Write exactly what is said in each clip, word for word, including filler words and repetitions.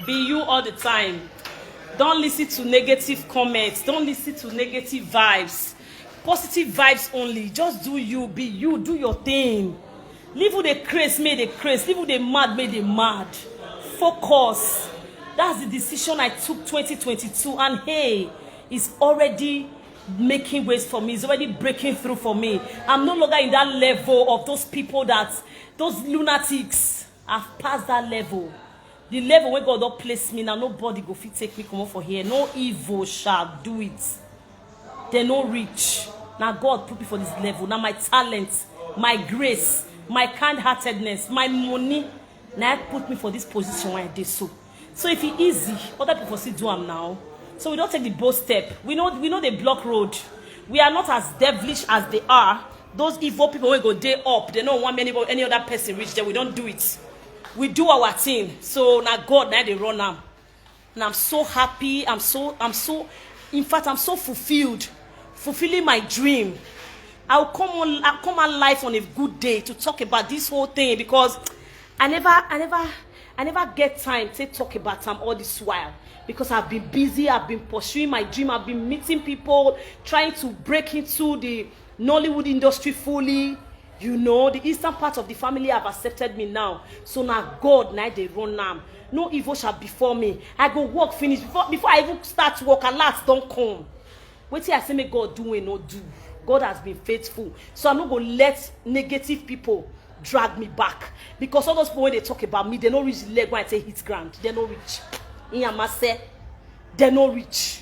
Be you all the time. Don't listen to negative comments. Don't listen to negative vibes. Positive vibes only. Just do you. Be you. Do your thing. Leave who dey craze, make dey craze. Leave who dey mad, make dey mad. Focus. That's the decision I took twenty twenty-two, and hey, it's already making ways for me. It's already breaking through for me. I'm no longer in that level of those people that, those lunatics. I've passed that level. The level where God don place me now, nobody go fit take me comot for here. No evil shall do it. They no reach. Now God put me for this level. Now my talent, my grace, my kind-heartedness, my money, now put me for this position where I dey so. So if it easy, other people still do am now. So we don't take the bold step. We know we know they block road. We are not as devilish as they are. Those evil people wey go dey up, they no want any any other person reach there. We don't do it. We do our thing. So now God now they run am. And I'm so happy. I'm so I'm so in fact I'm so fulfilled, fulfilling my dream. I'll come on I'll come alive on a good day to talk about this whole thing because I never I never I never get time to talk about am all this while because I've been busy, I've been pursuing my dream, I've been meeting people, trying to break into the Nollywood industry fully. You know, the eastern part of the family have accepted me now. So now God now they run am. No evil shall befall me. I go work finish before before I even start work. Alert don't come. Wetin I say make God do and not do. God has been faithful. So I no go let negative people drag me back. Because all those people when they talk about me, they no reach the leg when I say hit ground. They no reach. Iyamase, they no reach.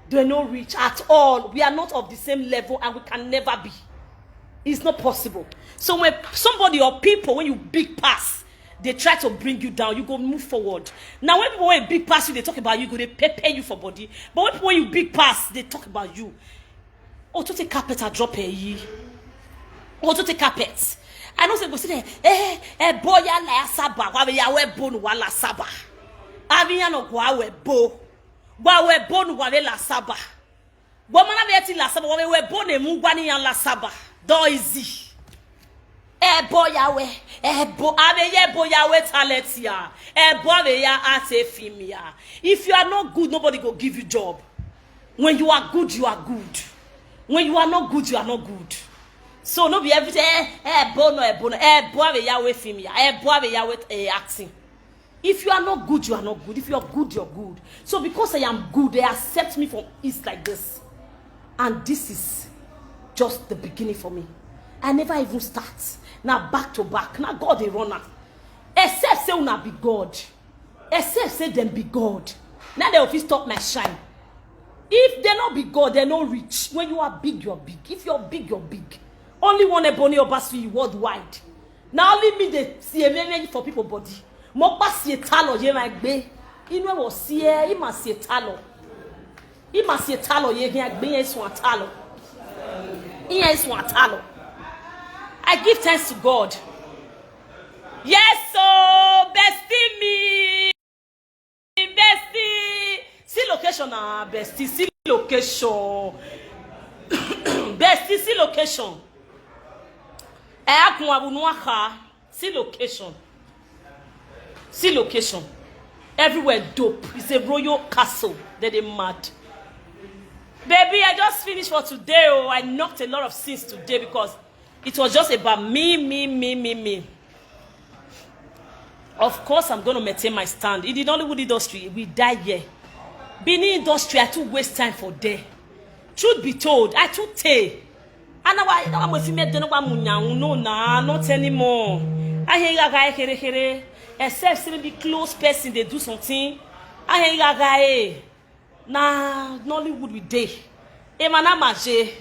They no reach at all. We are not of the same level and we can never be. It's not possible. So when somebody or people, when you big pass, they try to bring you down, you go move forward. Now when people when big pass you, they talk about you, go they pay, pay you for body. But when people when you big pass, they talk about you. Oh, to take carpet, I drop a ye. Oh, to take carpet. I know say go sit there. Eh, eh, boy, ya la saba. Wa ya we bone wa la saba. Avian no kwa we bo. Wa we bone wa we la saba. Wa mana we ti la saba. Wa we we bone mu gwani ya la saba. Do easy. Ebo Yahweh, ebo ave ye bo Yahweh talent ya, ebo ave ya ate film ya. If you are not good, nobody go give you job. When you are good, you are good. When you are not good, you are not good. So no be everything. Eh, ebo no, ebo no, ebo ave Yahweh film ya, ebo ave Yahweh eh, acting. If you are not good, you are not good. If you are good, you're good. So because I am good, they accept me from east like this. And this is just the beginning for me. I never even start. Now back to back. Now God a runner. Except say una be God. Except say them be God. Now they will stop my shine. If they not be God, they no reach. When you are big, you're big. If you're big, you're big. Only one Ebony Obasui worldwide. Now only me they see a many for people body. Mo pa see a talo ye my gbe. Inu e wo see e, he must see a talo. He must see a talo ye gin agbe ye so talo. He is one talo. I give thanks to God. Yes, so bestie me. Bestie. See location na bestie. See location. Bestie, see location. Eh, akun abu no aka. See location. See location. Everywhere dope. It's a royal castle. They they mad. Baby, I just finished for today. Oh, I knocked a lot of scenes today because it was just about me, me, me, me, me. Of course, I'm going to maintain my stand. In the Nollywood industry, we die here. Benin industry, I too waste time for there. Truth be told, I too tey. And now I now I'm a female, then I'm no, nah, not anymore. I hear that guy here, here. Except say maybe close person, they do something. I hear that guy. Nah, Nollywood we dey. Emana maje.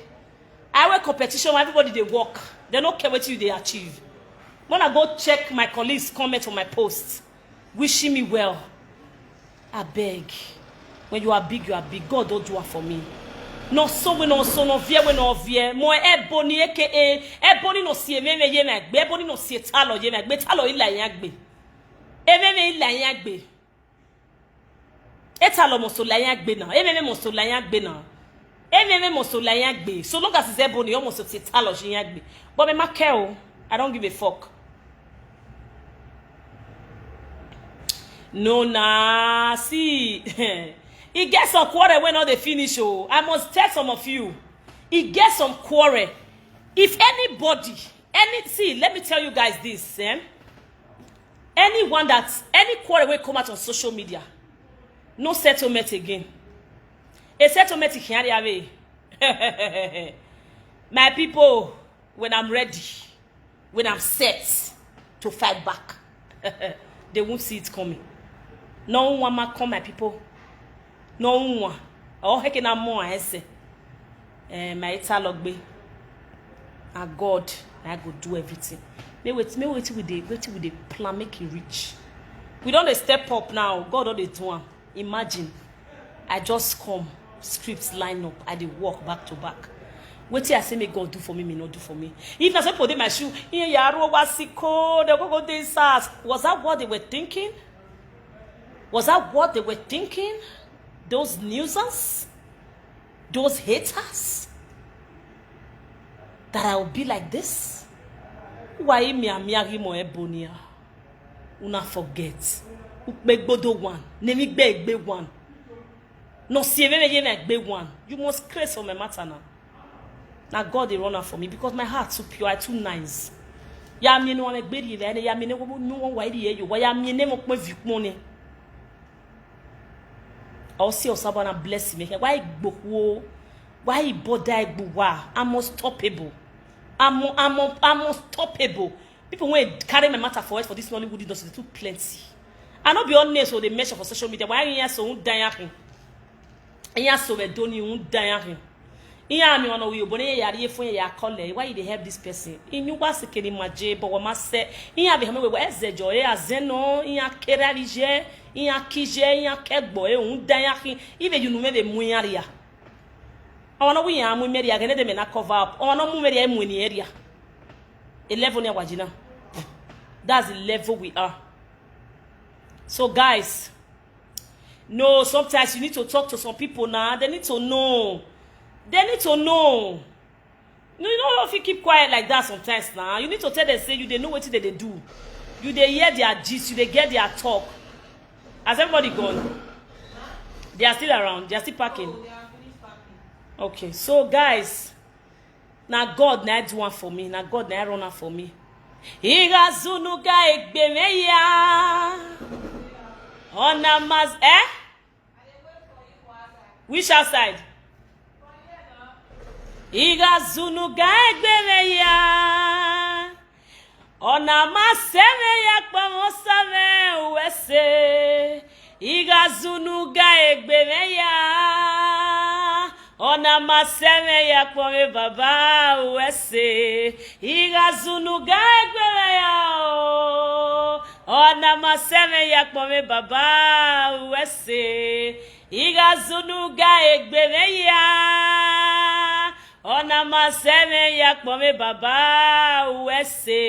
I wear competition, everybody they work. They don't care what you they achieve. When I go check my colleagues' comment on my post, wishing me well. I beg. When you are big, you are big. God don't do it for me. No so we no so no fear we no fear. Mo Ebony A K A Ebony no see me me ye me gbe. Ebony no see talo ye me gbe. Talo ila yan gbe. Eme me ila yan gbe. Etalo mo so la yan gbe na. Eme me mo so la yan gbe na. Eme me mo so la yan gbe. So long as it's Ebony, almost so talo she yan gbe. But me ma care o. I don't give a fuck. No, nah, see, e get some quarrel wey no dey finish o. I must tell some of you, e get some quarrel. If anybody, any, see, let me tell you guys this, eh? Anyone that, any quarrel wey come out on social media, no settlement again. A settlement can't away. My people, when I'm ready, when I'm set to fight back, they won't see it coming. No one ma come, my people. No one. Oh, heck, na more I say. Eh, my Italogbe. And God, I go do everything. May wait, may wait with the, wait with the plan, make it rich. We don't dey step up now. God don't dey do am. Imagine, I just come, scripts line up, I dey work back to back. Wetin I say make God do for me, may not do for me. If na some people dey my shoe, "Iye yaro wa siko, they go go dey SARS." Was that what they were thinking? Was that what they were thinking? Those newsers? Those haters? That I will be like this? Why me, I'm Yagimo Ebonia? Una forget. Ukpegbodo one. Nemi Begbe one. No see me, me, me, Begbe one. You must craze for my matter now. Now God, they run out for me because my heart too pure, I too nice. Ya mi no me gberi le ne, ya mi ne wo no wo wa ri yo, wa ya mi ne mo pe vi pon ni. I'll see Osabana bless me. Why gbokuo? Why he bother gbuwa? I'm unstoppable. I'm, I'm, I'm unstoppable. People when carry my matter for head for this Nollywood industry too plenty. I no be all names so they mention for social media. Why you so dying? Iya so we doni un dying. Iya mi ono wi obone ya ri fun ya kole. Why you dey help this person? Inyu wa se keni maje, but wa ma se. Iya be hame we eze jo e azeno. Iya kera rije. Iya kije. Iya kegbo e un dying. Ibe you know me be mu ya ria. I wanna we ya mu me ria gene de me na cover up. I wanna mu me ria mu ni area. A level near wajina. That's the level we are. So guys, no, sometimes you need to talk to some people now. They need to know. They need to know. No, you know if you keep quiet like that sometimes now, you need to tell them say you they know what they, they do. You they hear their gist, you they get their talk. Has everybody gone? They are still around. They are still packing. Okay, so guys, na God na do one for me. Na God na run am for me. Iga zunu ga egbe me ya. Ona mas eh? Which outside? Iga zunu ga egbe me ya. Ona maseme ya kpamo same uwese. Iga zunu ga egbe me ya. Ona maseme ya kpome baba uwese. Iga zunu ga egbe me ya o. Ona maseme ya kpome baba uwese. Iga zunu ga egbe me ya. Ona maseme ya kpome baba uwese.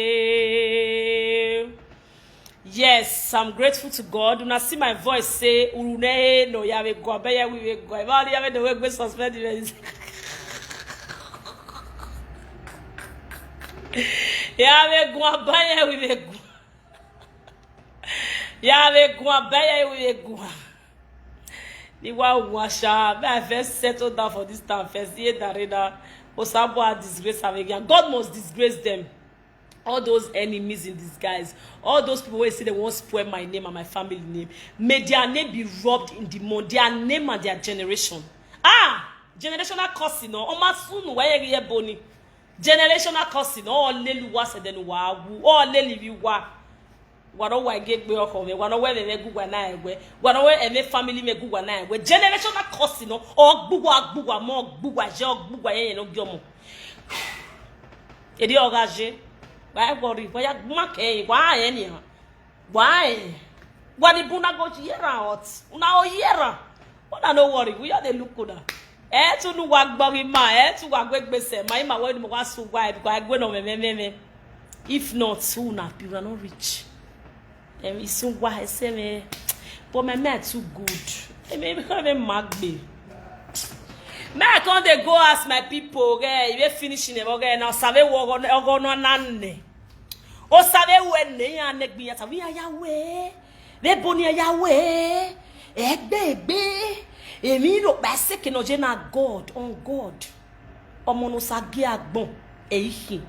Yes, I'm grateful to God. Una see my voice say, "Urune no ya we go, abe ya we we go." Everybody ya we no we go suspend the ya we go, abe ya we we go. Ya we go, abe ya we we go. The one washa, may I first settle down for this town first. Ye darena, Osabua disgrace am again. God must disgrace them. All those enemies in disguise, all those people wey say they wan spoil my name and my family name, may their name be robbed in the mud. Their name and their generation. Ah, generational curse, no. Oma sunu wa ye ye boni. Generational curse, no. All lelu wa se denu wa wu. All leli wi wa. Wa no wa ge gbe oko me. Wa no we me gu wa na egwe. Wa no we eme family me gu wa na egwe. Generational curse, no. O gbu wa, gbu wa mo, gbu wa je, o gbu wa ye no gyomo. Edi oga je. Why worry? Why ya ma ke? Why any? Why? What the buna go yera hot? Una o yera. Una no worry. We are the look una. Eh, to nu wa gbori ma. Eh, to wa gbe gbese. Ma ima we ni mo wa su wa because I gbe no me me me me. If not, who na be una no rich. Em, it's so why I say me. But my man too good. Em, em, em, em, magbe. Me I come dey go ask my people, okay, if you finish in, okay, now save wo ogo no nane. O save we ne ya ne gbi ya ta we ya ya we. Vebo ni ya we, egbe egbe. Emi ro pa se ke no je na God, on God. Omo no sa gi agbon, e ihin.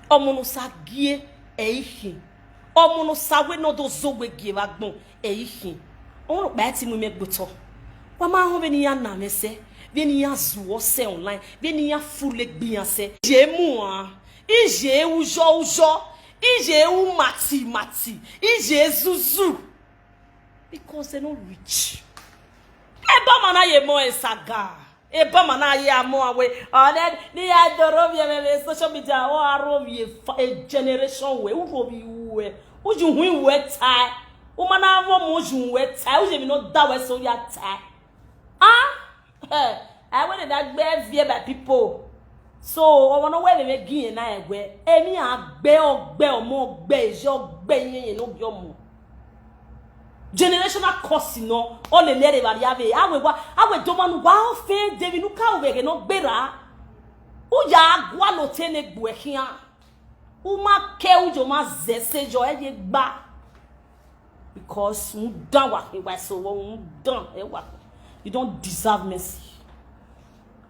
Omo no sa gi e, e ihin. Omo no sa we no do zo we gi agbon, e ihin. Omo no pa ti mu me gboto. Wa ma ho ve ni ya na me se, ve ni ya zuo se online, ve ni ya fule gbiyan se. Je mu a, ije ujo ujo, ije u mati mati, ije zuzu. Because they no rich. Eba mana ye mo esaga. Eba mana ye amo awe. Ane ni ya doro mi eme social media o aro mi e fa- a generation we. U ro mi we. U ju hu we tai. U mana vo mo ju we tai. U je mi no da we so ya tai. Ah? Eh, I want that gbe vie by people. So, I want to wear me again na egwe. Emi a gbe ogbe omo gbe ijo gbe yen yen no bi omo. Generational curse no. O le le re bari ave. Awe wa, awe do manu wa o fe de mi nu ka o we no gbera. U ya gwa lo te ne gbu e khian. U ma ke u jo ma ze se jo e ye gba. Because u dan wa ke wa so u dan e wa. You don't deserve mercy.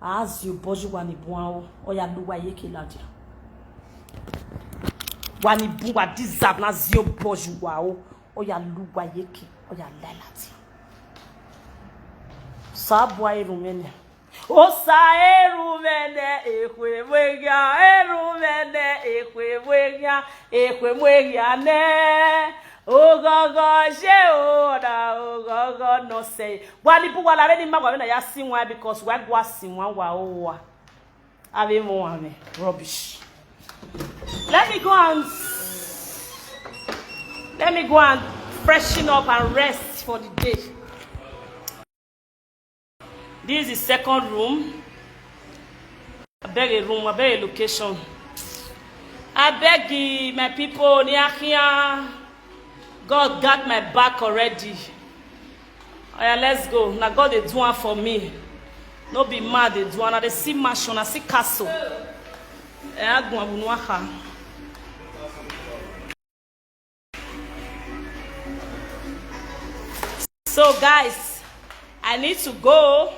As you boju wa ni bun o, o ya lu wa ye ke ladia. Wa ni bun wa deserve na zio boju wa o, o ya lu wa ye ke, o ya la ladia. Sa bua iru mene. O sa eru mene, ehwe mwegia, eru mene, ehwe mwegia, ehwe mwegia ne. Ogogo je o, na ogogo no say. Wa ni bu wa la re ni ma wa na ya sin wa because wa gwa sin wa wa o wa. Ave mo wa me. Rubbish. Let me go and let me go and freshen up and rest for the day. This is the second room. I beg a room, I beg a location. I beg the, my people, Niakia. God got my back already. Oya, let's go. Na God dey do am for me. No be mad dey do am. I dey see mansion, I see castle. Eh, agun abunu aha. So, guys, I need to go.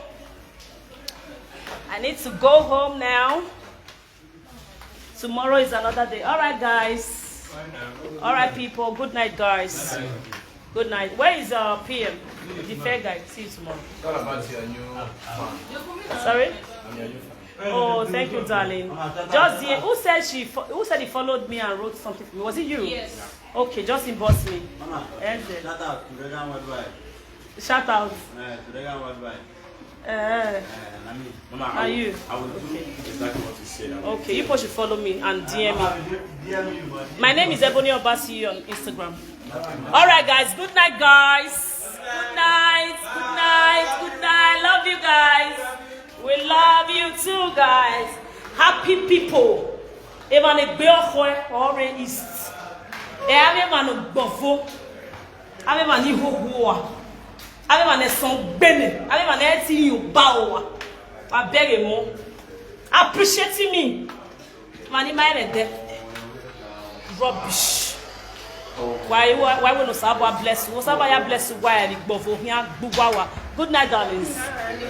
I need to go home now. Tomorrow is another day. All right, guys. All right, people. Good night, guys. Good night. Where is uh P M? The fair guy. See you tomorrow. What about your new fan? Sorry? I'm your new fan. Oh, thank you, darling. Just the who said she fo- who said he followed me and wrote something for me? Was it you? Yes. Okay, just inbox me. Mama, N Z. Shout out to Reagan Worldwide. Shout out. Uh, to Reagan Worldwide. Uh, Uh, I mean, Mama, are I will, you? I will do Okay. Exactly what you said. I will Okay, you do. People should follow me and D M me. Mama, D M you, man. My name is Ebony Obasi on Instagram. All right, guys. Good night, guys. Good night. Good night. Good night. Love you guys. We love you too, guys. Happy people. Even a Beokhwe or East. Eh, everyone gbofo. Everyone ni ho ho. Everyone is so bene. Everyone is you bow. I beg him more. Appreciating me. Money my head there. Rubbish. Why why why will Osaba bless you? Osaba ya bless you. Why are you gbofo here? Gbubawa. Good night, darlings.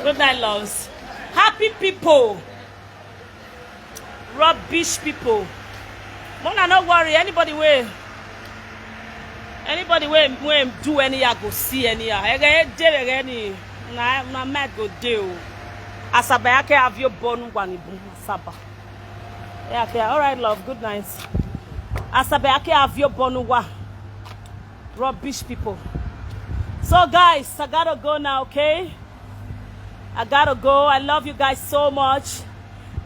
Good night, loves. Happy people. Rubbish people. Mona, no worry. Anybody way, anybody way, way do any, I go see any. I get there any. Na na mad go do. Asaba yake have your bonu wani boom Asaba. Yeah, okay. All right, love. Good night. Asaba yake have your bonu wa. Rubbish people. So guys, I gotta go now, okay? I gotta go. I love you guys so much.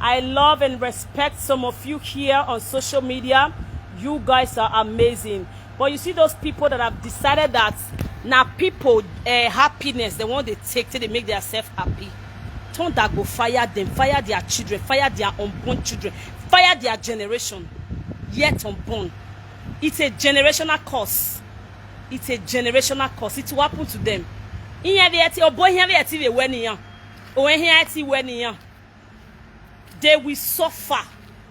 I love and respect some of you here on social media. You guys are amazing. But you see those people that have decided that now people uh, happiness they want to take till they make themselves happy. Turn that go fire them, fire their children, fire their unborn children, fire their generation, yet unborn. It's a generational curse. It's a generational curse. It will happen to them. Ihe be eti obo ihe be eti be weniyan. O ihe eti weniyan. They will suffer.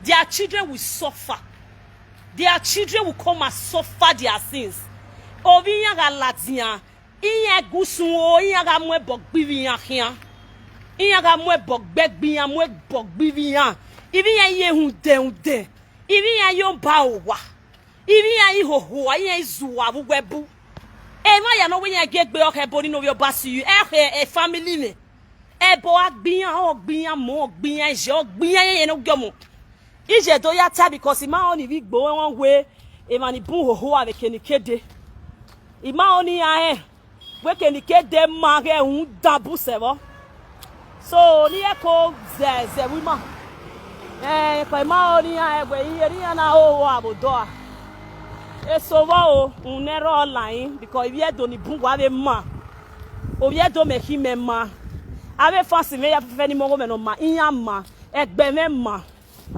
Their children will suffer. Their children will come and suffer their sins. Ovi iyan gha ladian, iyan gusun o, iyan gha mu ẹbọ gbe ivbi iyan khian. Iyan gha mu ẹbọ gbe gbe iyan, mu ẹbọ gbe ivbi iyan. Ivbi iyan ye hunde hunde. Ivbi iyan yo ba owa. Ivbi iyan ihoho, iyan izuwa vbe uwẹ bu. Emwa ya ne ọ wẹ iyan gie egbe ọkhẹ ẹbo ni ne ovbi ọba si yu. Ẹkhẹ e family mwẹ. Ẹbọ a gbe iran, ọ gbe iran mọ, ọ gbe iran iye, ọ gbe iran iye ne u gie ọmọ. Iye do ya ta because I ma họ ni vbe igbo ẹmwẹ wẹ emwa ni bun hoho a vbe eke ne I ke dee. I ma họ ne iran rẹn, wẹ eke ne I ke dee ma ghẹ rhunmwuda bu sẹ vbọ. So ne irẹn ko zẹ zẹ vbe ima. Ẹn, kọ I ma họ ne iran rẹn wẹ iye ne iran na hoho a vbe odọ a. Eso vbọ o, rhunmwuda ẹre ọ la yin, because ivbi Ẹdo ni bun wa vbe ma. Ovbi Ẹdo mẹ khin mẹ ma. Avbe fans mwẹ ya fẹfẹ ni mu ọghomwẹ ne ọ ma, iran ma. Ẹgbẹe mwẹ ma.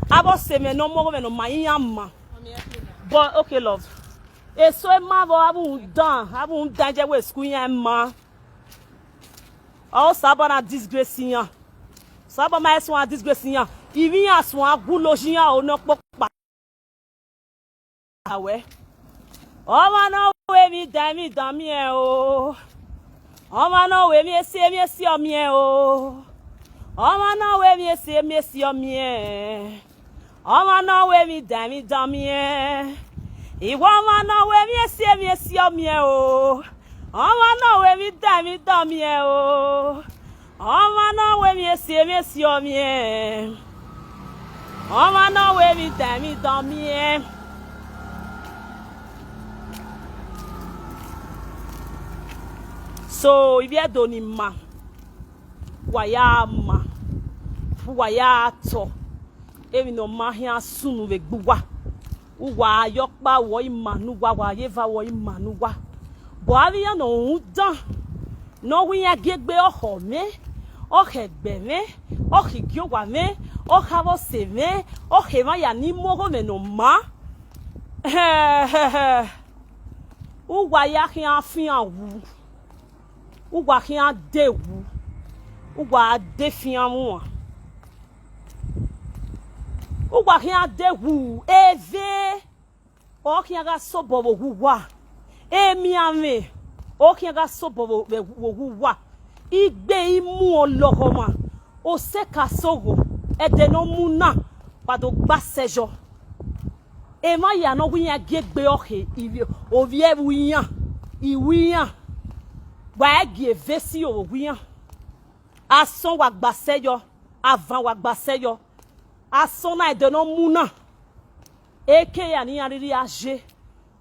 Avbe ọse mwẹ ne ọ mu ọghomwẹ ne ọ ma, iran ma. But okay, love. Eso ima vbọ, avbe rhunmwuda, avbe rhunmwuda je wẹ school iran ma. Ọ Osanobua na disgrace iran. Osanobua ma suẹn disgrace iran. Ivbi iran suẹn gu ulo yi iran o, ne ọ kpokpa. Awẹ. Ọmwa ne ọ ru emwi dan, emwi dan miẹn o. Ọmwa ne ọ ru emwi esi, emwi esi ọ miẹn o. Ọmwa ne ọ ru emwi esi, emwi esi ọ miẹn. Ọmwa ne ọ ru emwi dan, emwi dan ọ miẹn. Iwẹ ọmwa ne ọ ru emwi esi, emwi esi ọ miẹn o. Ọmwa ne ọ ru emwi dan, emwi dan ọ miẹn o. Ọmwa ne ọ ru emwi esi, emwi esi ọ miẹn. Ọmwa ne ọ ru emwi dan, emwi dan ọ miẹn. So, ivbi Ẹdo ni ma, wa ya ma, wa ya tọ, emwi ne ọ ma khian sunu vbe egbe uwa. Uwa ye ọkpa, wẹ ima ne uwa, wa ye eva, wẹ ima ne uwa. But avbe iran ne ọ rhunmwuda, ne ọ wẹ iran gie egbe, ọ khọ mwẹ, ọ khọ ẹgbẹe mwẹ, ọ khọ igiowa mwẹ, ọ khọ avbe ọse mwẹ, ọ khọ emwa ya ni mu ọghomwẹ ne ọ ma. Uwa ya khian fian wu. Uwa khian de wu. Uwa de fian mwa. Uwa khian de wu eve. Ọ khian gha sobọ vbe ogho uwa. Emianmwẹ, ọ khian gha sobọ vbe, vbe, vbe ogho uwa. Igbe imu ọlọghọmwa. Osẹka sogho. Ẹdẹ ne ọ mu na, wa do gba sẹ yọ. Emwa ya ne ọ wẹ iran gie egbe ọkhe, ivbi, ovbi ẹvbo iran, iwu iran. Wa gie vesi ovbi iran. Asọn wa gba sẹ yọ, avan wa gba sẹ yọ. Asọn na ẹdẹ ne ọ mu na. Eke ya ne iran rhirhi a ye.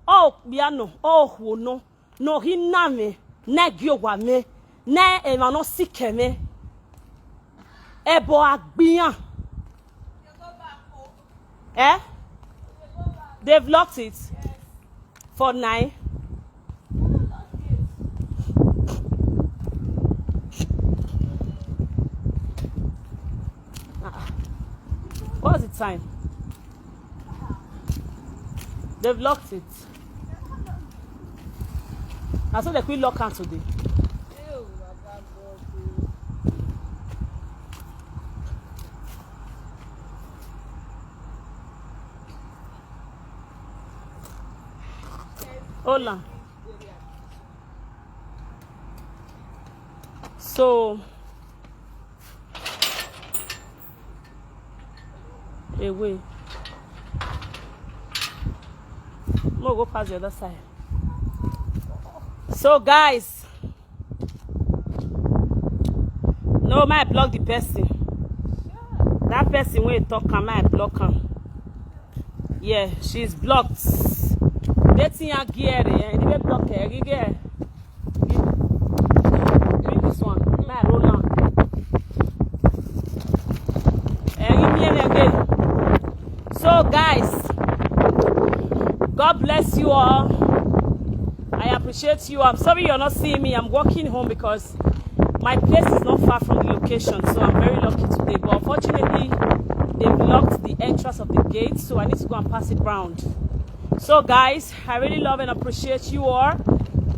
Ọ okpia nọ, ọ okhuo nọ, ne ọ ghi na mwẹ, ne gie owa mwẹ, ne emwa ne ọ sikẹ mwẹ. Ẹbọ a gbe iran. Eh? They've locked it for nine. Ah, ah. What's the time? They've locked it. Na so they quick lock am today. Hola. So, away. Mo go pass the other side. So, guys, no, ma block the person. That person wey talk am, ma block am. Yeah, she's blocked. Wetin ya gie re, eh, the way block her, gie, gie. Bring this one. Ma roll am. Eh, give me again. So, guys, God bless you all. I appreciate you. I'm sorry you're not seeing me. I'm walking home because my place is not far from the location, so I'm very lucky today. But unfortunately, they've locked the entrance of the gate, so I need to go and pass it round. So, guys, I really love and appreciate you all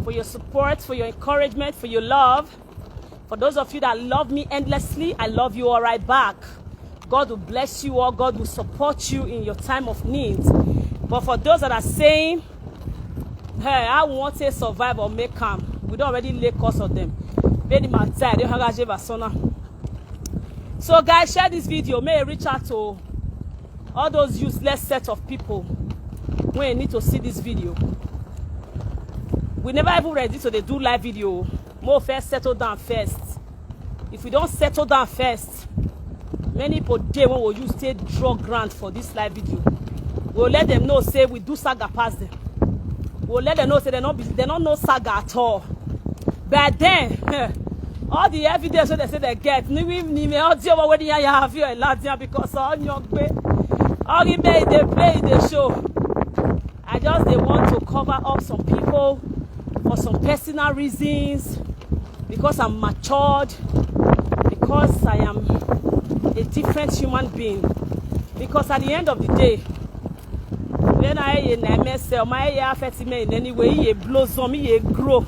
for your support, for your encouragement, for your love. For those of you that love me endlessly, I love you all right back. God will bless you all. God will support you in your time of need. But for those that are saying, Hey, how we wan take survive or make am? We don already lay cause of them. Beni matai dey haraje basona. So guys, share this video. May e reach out to all those useless set of people wey need to see this video. We never even ready to dey do live video. Mo first settle down first. If we don settle down first, many people dey wey we use take draw ground for this live video. We go let them know say we do saga pass them. We go let them know say they no be, they no know saga at all. But then, all the evidence wey they say they get, ni we ni me audio wey dey ya have you ladian because all your gbe, all the may dey play the show. I just dey want to cover up some people for some personal reasons, because I'm matured, because I am a different human being. Because at the end of the day, when I in M S L, my affect me in any way, he blossom, he grow.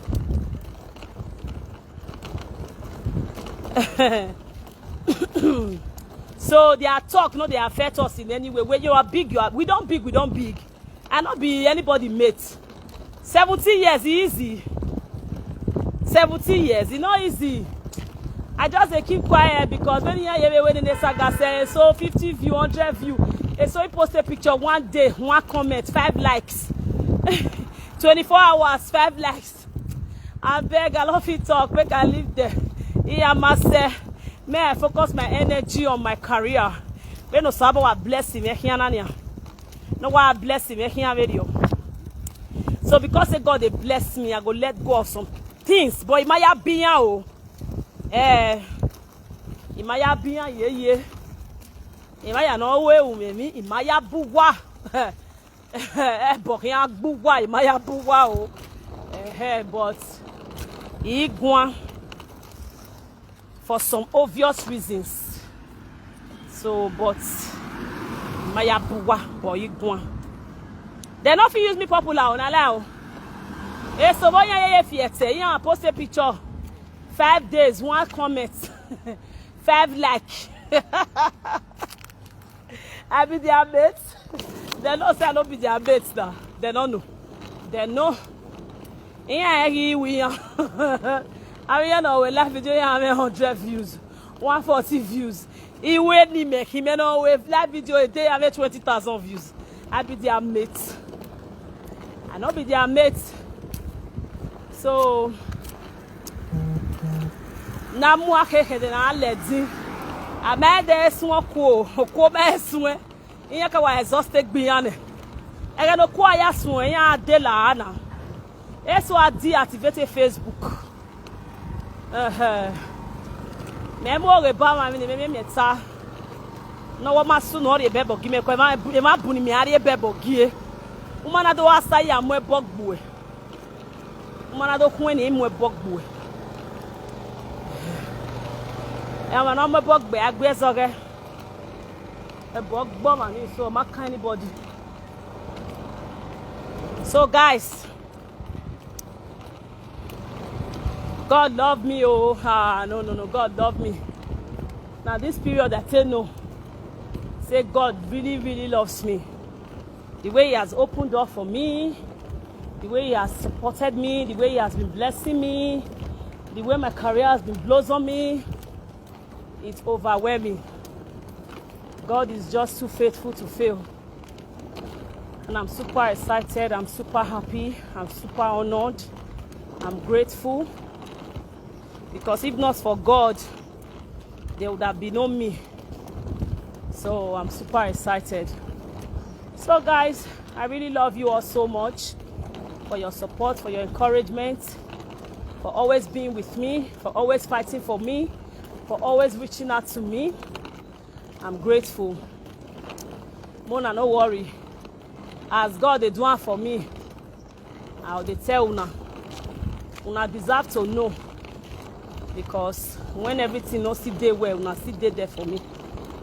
So their talk no dey affect us in any way. When you are big, you are, we don big, we don big. I no be anybody mate. Seventeen years e easy. Seventeen years e no easy. I just dey keep quiet because when you hear wey dey saga say so fifty view, hundred view, e so he post a picture one day, one comment, five likes. Twenty-four hours, five likes. Abeg, I no fit talk, make I leave there. Iyamase, may I focus my energy on my career. May no sabo wa bless me here nania. No wa bless me here video. So because say God dey bless me, I go let go of some things. But Imaya biyan o. Eh, Imaya biyan ye ye. Imaya no we umemi, Imaya buwa. Eh, but here buwa, Imaya buwa o. Eh, but Igwan for some obvious reasons. So, but Imaya buwa, but Igwan. They no fit use me popular o, na lie o. Eh, so boy, yeah, yeah, fiete. Yeah, post a picture. Five days, one comment. Five like. I be their mate. They know say I no be their mate now. They no know. They know. Yeah, he we are. I mean, you know, we live video, yeah, I mean, hundred views, one forty views. He wait me make him, you know, we live video a day, I mean, twenty thousand views. I be their mate. I no be their mate. So na mu akeke de na ledi. Amede esun ko, ko me esun. Iya ka wa exhausted gbiyan. Ege no ko aya sun, iya de la na. Eso a deactivate Facebook. Eh, eh. Me mo re ba ma mi ni me me me ta. No wa ma su no re bebo gi me ko e ma e ma bu ni mi ari e bebo gi e. Uma na do wa sa ya mo e bogbu e. Uma na do kun ni mo e bogbu e. E ma na mo e bogbu e agbe so ge. E bogbo ma ni so ma kan anybody. So guys, God love me, oh, ah, no, no, no, God love me. Now this period I say no. Say God really, really loves me. The way he has opened door for me, the way he has supported me, the way he has been blessing me, the way my career has been blossoming, it's overwhelming. God is just too faithful to fail. And I'm super excited, I'm super happy, I'm super honored, I'm grateful. Because if not for God, there would have been no me. So I'm super excited. So guys, I really love you all so much for your support, for your encouragement, for always being with me, for always fighting for me, for always reaching out to me. I'm grateful. Mona, no worry. As God dey do am for me, I dey tell una. Una deserve to know. Because when everything no still dey well, una still dey there for me.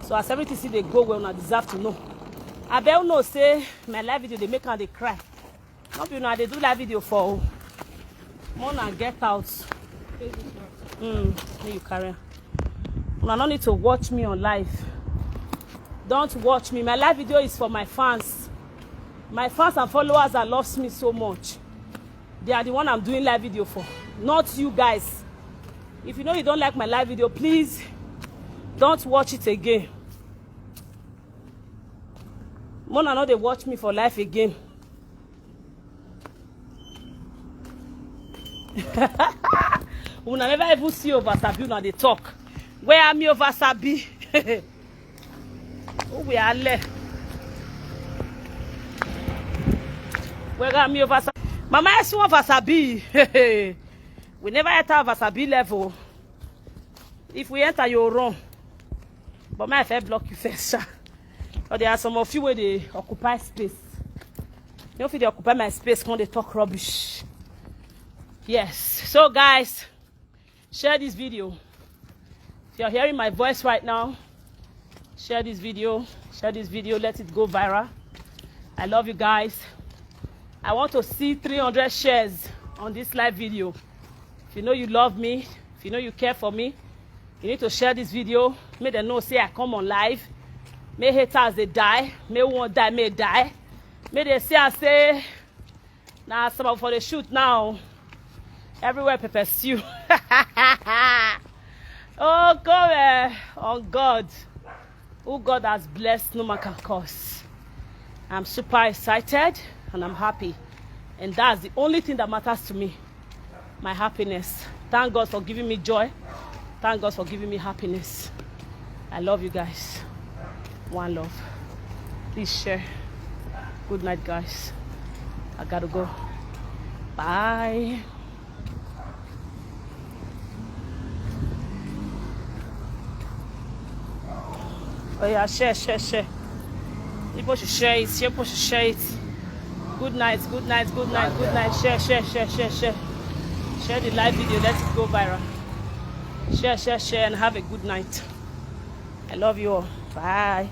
So as everything still dey go well, una deserve to know. I bet you know say my live video dey make am dey cry. No be una dey do live video for o. Mona get out. Mm, make you carry am. Una no need to watch me on live. Don't watch me. My live video is for my fans. My fans and followers that loves me so much. They are the one I'm doing live video for, not you guys. If you know you don't like my live video, please don't watch it again. Mona no dey watch me for life again. Una never even see Ovasabi, una dey talk. Where am I, Ovasabi? Who we are le? Where am I, Ovasabi? Mama S one Ovasabi. We never enter Ovasabi level. If we enter, you run. But my fair block you first, sha. But there are some of you where they occupy space. You know, if they occupy my space, come they talk rubbish. Yes. So, guys, share this video. If you're hearing my voice right now, share this video. Share this video. Let it go viral. I love you guys. I want to see three hundred shares on this live video. If you know you love me, if you know you care for me, you need to share this video. Make them know say I come on live. Make haters they die. Make one die, may die. Make they say I say, now some for the shoot now. Everywhere pepper stew. Oh, God, eh, on God. Who God has blessed, no man can curse. I'm super excited and I'm happy. And that's the only thing that matters to me. My happiness. Thank God for giving me joy. Thank God for giving me happiness. I love you guys. One love. Please share. Good night, guys. I gotta go. Bye. Oh yeah, share, share, share. People should share it. People should share it. Good night, good night, good night, good night. Share, share, share, share, share. Share the live video. Let it go viral. Share, share, share, and have a good night. I love you all. Bye.